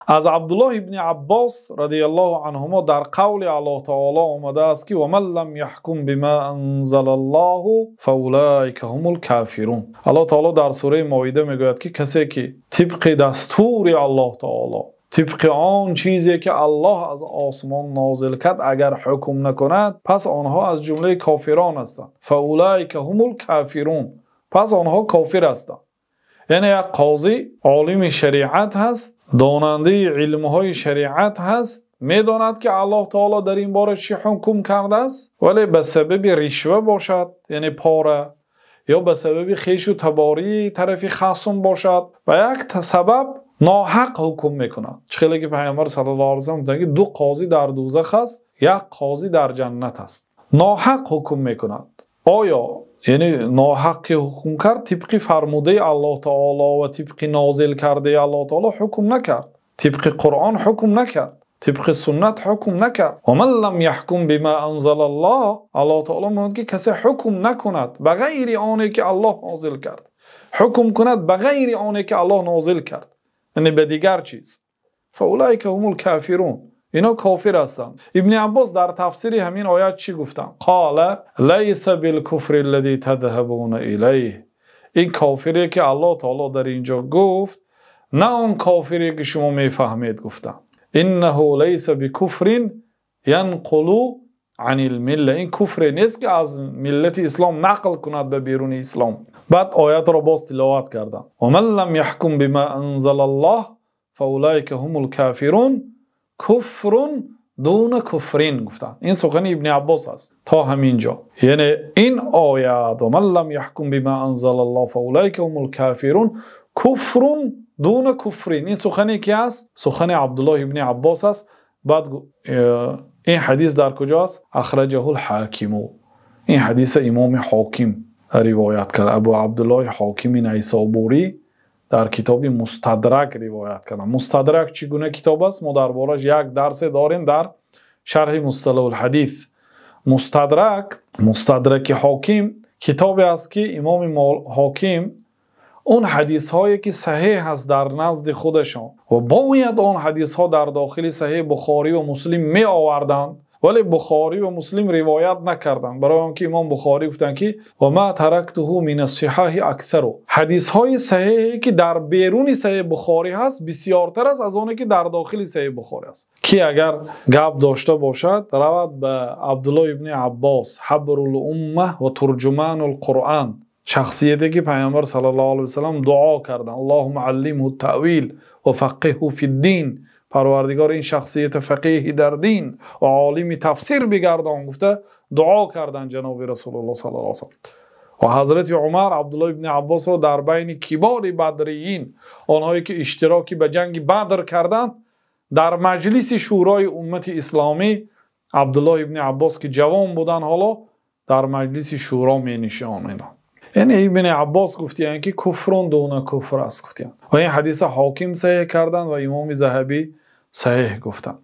Аз Абдуллоҳ ибни Аббос разияллоҳу анҳумо дар қавли Аллоҳи таъоло омадааст, ки وَمَن لَّمْ يَحْكُم بِمَا أَنزَلَ اللَّهُ فَأُولَٰئِكَ هُمُ الْكَافِرُونَ. Аллоҳи таъоло дар сураи Моида мегӯяд, ки касе ки тибқи дастури Аллоҳи таъоло, тибқи он чизе ки Аллоҳ аз осмон нозил кард, агар ҳукм накунад, пас онҳо аз ҷумлаи кофирон ҳастанд. فَأُولَٰئِكَ هُمُ الْكَافِرُونَ. Пас онҳо кофир ҳастанд. Яъне як қозӣ олими шариат ҳаст, донандаи илмҳои шариат ҳаст, медонад ки Аллоҳи таъоло дар ин бора чӣ ҳукм кардааст, вале ба сабаби ришва бошад, яъне пора, ё ба сабаби хешу табории тарафи хасм бошад, ба як сабаб ноҳақ ҳукм мекунад. Чӣ хеле ки Паёмбар саллаллоҳу алайҳи васаллам гуфтанд, ки ду қозӣ дар дӯзах аст, як қозӣ дар ҷаннат аст. Ноҳақ ҳукм мекунад. Оё яъне ноҳақ ки ҳукм кард, тибқи фармудаи Аллоҳи таъоло ва тибқи нозил кардаи Аллоҳи таъоло ҳукм накард, тибқи Қуръон ҳукм накард, тибқи суннат ҳукм накард. وَمَن لَّمْ يَحْكُم بِمَا أَنزَلَ اللَّهُ. Аллоҳи таъоло мегӯяд, ки касе ҳукм накунад ба ғайри оне ки Аллоҳ нозил кард, ҳукм кунад ба ғайри оне ки Аллоҳ нозил кард, яъне ба дигар чиз, فَأُولَٰئِكَ هُمُ الْكَافِرُونَ. Инҳо кофир ҳастанд. Ибни Аббос дар тафсири ҳамин оят чӣ гуфтанд? قَالَ لَيْسَ بِالْكُفْرِ الَّذِي تَذْهَبُونَ إِلَيْهِ. Ин кофире ки Аллоҳи таъоло дар инҷо гуфт, на он кофире ки шумо мефаҳмед гуфтанд. إِنَّهُ لَيْسَ بِكُفْرٍ يَنْقُلُ عَنِ الْمِلَّةِ. Ин куфре нест ки аз миллати ислом нақл кунад ба беруни ислом. Баъд оятро боз тиловат карданд. وَمَن لَّمْ يَحْكُم بِمَا أَنزَلَ اللَّهُ فَأُولَٰئِكَ هُمُ الْكَافِرُونَ كُفْرٌ دُونَ كُفْرٍ гуфтанд. Ин сухани Ибни Аббос аст то ҳамин ҷо. Яъне ин оят وَمَن لَّمْ يَحْكُم بِمَا أَنزَلَ اللَّهُ فَأُولَٰئِكَ هُمُ الْكَافِرُونَ كُفْرٌ دُونَ كُفْرٍ. Ин сухане ки аст? Сухани Абдуллоҳ ибни Аббос аст. Баъд ин ҳадис дар куҷост? أَخْرَجَهُ الْحَاكِمُ. Ин ҳадис Имоми Ҳоким ривоят кард. Абу Абдуллоҳ Ҳокими Найсобурӣ дар китоби Мустадрак ривоят карданд. Мустадрак чӣ гуна китоб аст? Мо дар бораш як дарсе дорем дар шарҳи Мусталаҳул ҳадис. Мустадрак, Мустадраки Ҳоким китобе аст, ки Имоми Ҳоким он ҳадисҳое ки саҳеҳ аст дар назди худашон ва бояд он ҳадисҳо дар дохили Саҳеҳи Бухорӣ ва Муслим меоварданд, вале Бухорӣ ва Муслим ривоят накарданд. Барои он ки Имом Бухорӣ гуфтанд, ки وَمَا تَرَكْتُهُ مِنَ الصِّحَاحِ أَكْثَرُ. Ҳадисҳои саҳеҳе ки дар беруни Саҳеҳи Бухорӣ ҳаст бисёртар аст аз оне ки дар дохили Саҳеҳи Бухорӣ аст. Ки агар гап дошта бошад, равад ба Абдуллоҳ ибни Аббос, ҳабрул умма ва турҷумонул Қуръон, шахсияте ки Паёмбар саллаллоҳу алайҳи васаллам дуо карданд: اللهم عَلِّمْهُ التَّأْوِيلَ وَفَقِّهْهُ فِي الدِّينِ. Парвардигор, ин шахсияти фақеҳ дар дин ва олими тафсир бигардон гуфта дуо карданд ҷаноби Расулуллоҳ саллаллоҳу алайҳи васаллам. Ва Ҳазрати Умар Абдуллоҳ ибни Аббосро дар байни кибори бадриин, онҳое ки иштироки ба ҷанги Бадр карданд, дар маҷлиси шӯрои уммати исломӣ Абдуллоҳ ибни Аббос ки ҷавон буданд, ҳоло дар маҷлиси шӯро менишониданд. Яъне Ибни Аббос гуфтанд, ки كُفْرٌ دُونَ كُفْر аст гуфтанд. Ва ин ҳадиси Ҳоким саҳеҳ карданд ва Имоми Заҳабӣ саҳеҳ гуфтанд.